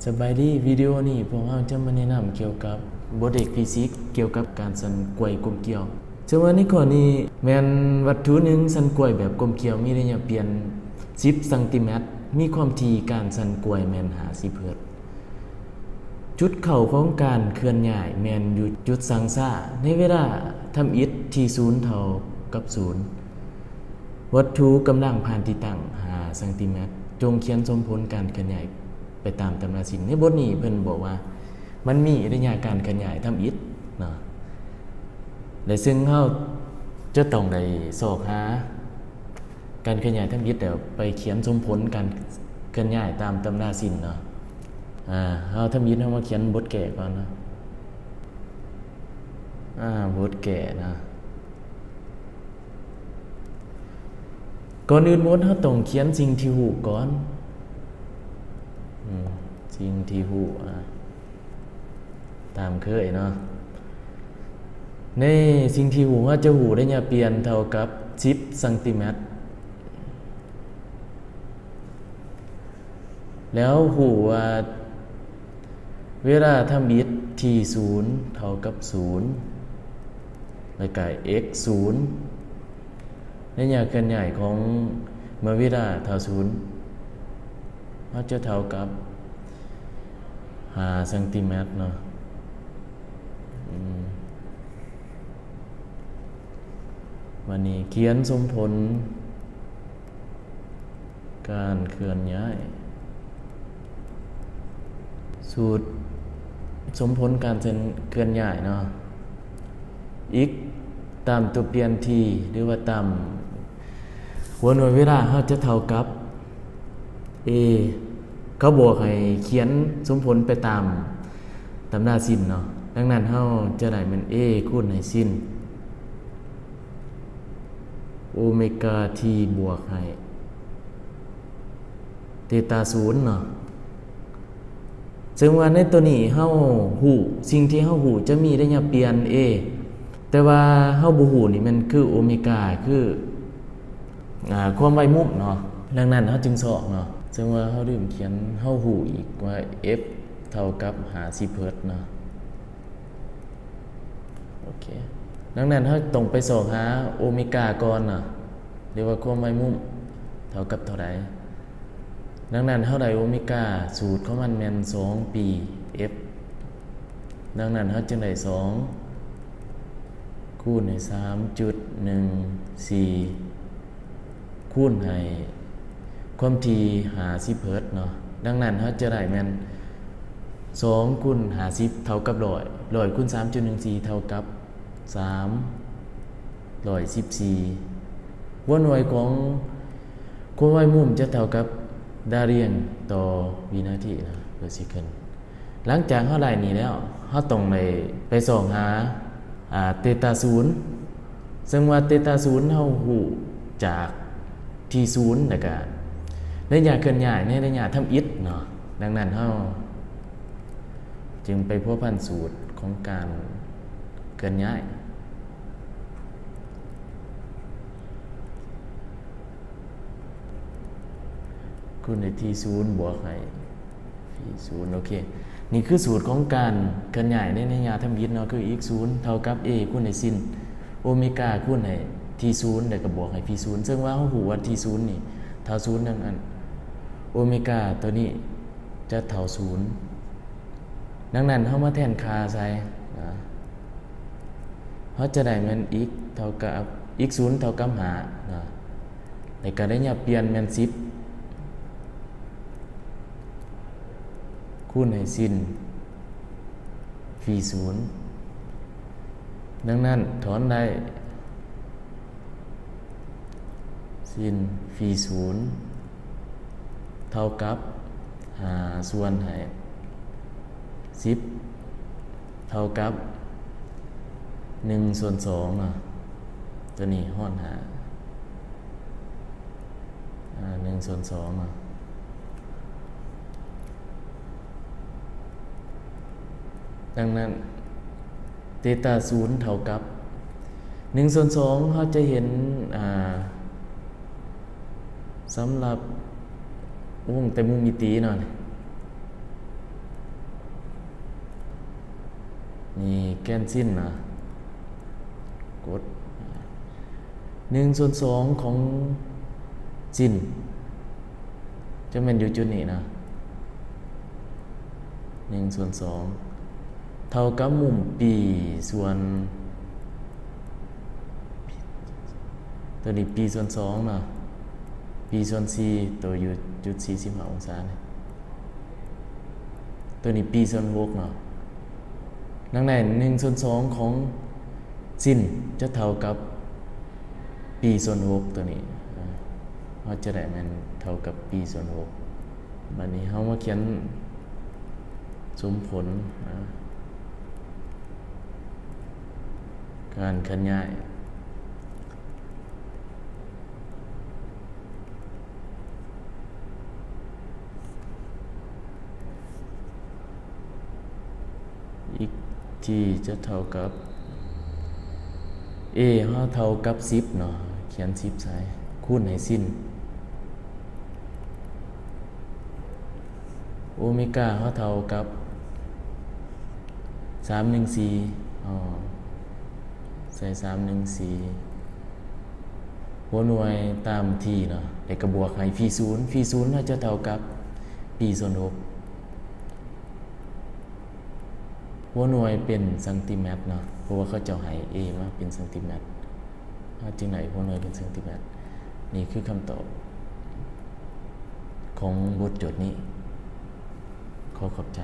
ສະບາຍດີ, ວິດີໂອນີ້ພວກເຮົາຈະມາແນະນຳກ່ຽວກັບບົດເອກຟີຊິກ ກ່ຽວກັບການສັ່ນໄກວກົມກຽວ. ເຊິ່ງວ່າໃນຂໍ້ນີ້ແມ່ນວັດຖຸໜຶ່ງສັ່ນໄກວແບບກົມກຽວ ມີໄລຍະປ່ຽນສິບຊັງຕີແມັດ, ມີຄວາມຖີ່ການສັ່ນໄກວແມ່ນຫ້າສິບເຮີດ. ຈຸດເຂົ້າຂອງການເຄື່ອນຍ້າຍແມ່ນຢູ່ຈຸດຊັ່ງຊ້າ ໃນເວລາທຳອິດ ທີສູນເທົ່າກັບສູນ. ວັດຖຸກຳລັງຜ່ານທີ່ຕັ້ງຫ້າຊັງຕີແມັດ. ຈົ່ງຂຽນສົມຜົນການເຄື່ອນຍ້າຍໄປຕາມຕຳນາຊິນ. ໃນບົດນີ້ເພິ່ນບອກວ່າມັນມີໄລຍະການເຄື່ອນຍ້າຍທຳອິດເນາະ ແລະ ເຊິ່ງເຮົາຈະຕ້ອງໄດ້ຊອກຫາການເຄື່ອນຍ້າຍທຳອິດ ແລ້ວໄປຂຽນສົມຜົນການເຄື່ອນຍ້າຍຕາມຕຳນາຊິນເນາະ. ອາ ເຮົາທຳອິດເຮົາມາຂຽນບົດແກ້ກ່ອນເນາະ. ອາ ບົດແກ້ນະ. ກ່ອນອື່ນໝົດເຮົາຕ້ອງຂຽນສິ່ງທີ່ຮູ້ກ່ອນ. ອືມ ສິ່ງທີ່ຮູ້ ອາ ຕາມເຄີຍເນາະ. ໃນສິ່ງທີ່ຮູ້ ເຮົາຈະຮູ້ໄລຍະປ່ຽນເທົ່າກັບສິບຊັງຕີແມັດ. ແລ້ວຮູ້ວ່າເວລາທຳອິດ ທີສູນເທົ່າກັບສູນ ແລ້ວກະເອັກສູນ ໄລຍະເຄື່ອນຍ້າຍຂອງເມື່ອເວລາເທົ່າສູນ ມັນຈະເທົ່າກັບຫ້າຊັງຕີແມັດເນາະ. ອືມ ບາດນີ້ຂຽນສົມຜົນການເຄື່ອນຍ້າຍ. ສູດສົມຜົນການເຄື່ອນ ເຄື່ອນຍ້າຍເນາະ. ເອັກຕາມຕົວປ່ຽນທີ ຫຼືວ່າຕາມຫົວໜ່ວຍເວລາ ເຮົາຈະເທົ່າກັບ ເອ ເຂົາບອກໃຫ້ຂຽນສົມຜົນໄປຕາມຕຳນາຊິນເນາະ. ດັ່ງນັ້ນເຮົາຈະໄດ້ແມ່ນ ເອ ຄູນໃຫ້ຊິນ ໂອເມກາທີບວກໃຫ້ເຕຕາສູນເນາະ. ເຊິ່ງວ່າໃນໂຕນີ້ເຮົາຮູ້ ສິ່ງທີ່ເຮົາຮູ້ຈະມີໄລຍະປ່ຽນ ເອ ແຕ່ວ່າເຮົາບໍ່ຮູ້ນີ້ແມ່ນຄືໂອເມກາ ຄື ອາ ຄວາມໄວມຸມເນາະ. ດັ່ງນັ້ນເຮົາຈຶ່ງຊອກເນາະ. ເຊິ່ງວ່າເຮົາລືມຂຽນ ເຮົາຮູ້ອີກວ່າເອັຟເທົ່າກັບຫ້າສິບເຮີດເນາະ. ໂອເຄ ດັ່ງນັ້ນເຮົາຕ້ອງໄປຊອກຫາໂອເມກາກ່ອນເນາະ ຫຼືວ່າຄວາມໄວມຸມເທົ່າກັບເທົ່າໃດ. ດັ່ງນັ້ນເຮົາໄດ້ໂອເມກາ ສູດຂອງມັນແມ່ນສອງປີເອັຟ. ດັ່ງນັ້ນເຮົາຈຶ່ງໄດ້ສອງຄູນໃຫ້ສາມຈຸດໜຶ່ງສີ່ ຄູນໃຫ້ຄວາມຖີ່ຫ້າສິບເຮີດເນາະ. ດັ່ງນັ້ນເຮົາຈະໄດ້ແມ່ນສອງຄູນຫ້າສິບເທົ່າກັບຮ້ອຍ ຮ້ອຍຄູນສາມຈຸດໜຶ່ງສີ່ເທົ່າກັບສາມຮ້ອຍສິບສີ່. ຫົວໜ່ວຍຂອງຄວາມໄວມຸມຈະເທົ່າກັບດາຣຽນຕໍ່ວິນາທີເນາະ ເປີເຊັກເຄິ່ນ. ຫຼັງຈາກເຮົາໄດ້ນີ້ແລ້ວ ເຮົາຕ້ອງໄດ້ໄປຊອກຫາ ອາ ເຕຕາສູນ. ເຊິ່ງວ່າເຕຕາສູນເຮົາຮູ້ຈາກທີສູນ ແລ້ວກະໄລຍະເຄື່ອນຍ້າຍໃນໄລຍະທຳອິດເນາະ. ດັ່ງນັ້ນເຮົາຈຶ່ງໄປພົວພັນສູດຂອງການເຄື່ອນຍ້າຍ ຄູນໃຫ້ທີສູນບວກໃຫ້ ພີສູນ. ໂອເຄ ນີ້ຄືສູດຂອງການເຄື່ອນຍ້າຍໃນໄລຍະທຳອິດເນາະ ຄືເອັກສູນເທົ່າກັບເອຄູນໃຫ້ຊິນໂອເມກາຄູນໃຫ້ທີສູນ ແລ້ວກໍບວກໃຫ້ພີສູນ. ເຊິ່ງວ່າເຮົາຮູ້ວ່າທີສູນນີ້ເທົ່າສູນ ດັ່ງນັ້ນໂອເມກາໂຕນີ້ຈະເທົ່າສູນ. ດັ່ງນັ້ນເຮົາມາແທນຄ່າໃສ່ນະ ເຮົາຈະໄດ້ແມ່ນເອັກເທົ່າກັບ ເອັກສູນເທົ່າກັບຫ້ານະ ແລ້ວກໍໄລຍະປ່ຽນແມ່ນສິບ ຄູນໃຫ້ຊິນ ພີສູນ. ດັ່ງນັ້ນຖອນໄດ້ຊິນ ພີສູນ ເທົ່າກັບຫ້າສ່ວນໃຫ້ສິບ ເທົ່າກັບໜຶ່ງສ່ວນສອງເນາະ. ຕົວນີ້ຮອດຫ້າ ອາ ໜຶ່ງສ່ວນສອງເນາະ. ດັ່ງນັ້ນ ເຕຕາສູນເທົ່າກັບໜຶ່ງສ່ວນສອງ ເຮົາຈະເຫັນ ອາ ສຳລັບວົງໄຕມຸມມິຕິເນາະ. ນີ້ແກນຊິນນະ ກົດ ໜຶ່ງສ່ວນສອງຂອງຊິນ ຈະແມ່ນຢູ່ຈຸດນີ້ນະ ໜຶ່ງສ່ວນສອງ ເທົ່າກັບມຸມປີສ່ວນ ຕົວນີ້ປີສ່ວນສອງເນາະ ປີສ່ວນສີ່ ຕົວຢູ່ຈຸດສີ່ສິບຫ້າອົງສານີ້ ຕົວນີ້ປີສ່ວນຫົກເນາະ. ດັ່ງນັ້ນ ໜຶ່ງສ່ວນສອງຂອງຊິນຈະເທົ່າກັບປີສ່ວນຫົກຕົວນີ້ ເຮົາຈະໄດ້ແມ່ນເທົ່າກັບປີສ່ວນຫົກ. ບັດນີ້ເຮົາມາຂຽນສົມຜົນ ການຂະຫຍາຍ x ທີ່ຈະເທົ່າກັບ a ເຮົາເທົ່າກັບສິບເນາະ ຂຽນສິບໃສ່ ຄູນໃຫ້ຊິນ ໂອເມກາເຮົາເທົ່າກັບສາມໜຶ່ງສີ່ ອໍ ໃສ່ສາມໜຶ່ງສີ່ ຫົວໜ່ວຍຕາມ t ເນາະ ແລ້ວກໍບວກໃຫ້ v ສູນ v ສູນເຮົາຈະເທົ່າກັບປີສ່ວນຫົກ ຫົວໜ່ວຍເປັນຊັງຕີແມັດເນາະ ເພາະວ່າເຂົາເຈົ້າໃຫ້ a ມາເປັນຊັງຕີແມັດ ເຮົາຈຶ່ງໄດ້ຫົວໜ່ວຍເປັນຊັງຕີແມັດ. ນີ້ຄືຄຳຕອບຂອງບົດໂຈດນີ້. ຂໍຂອບໃຈ.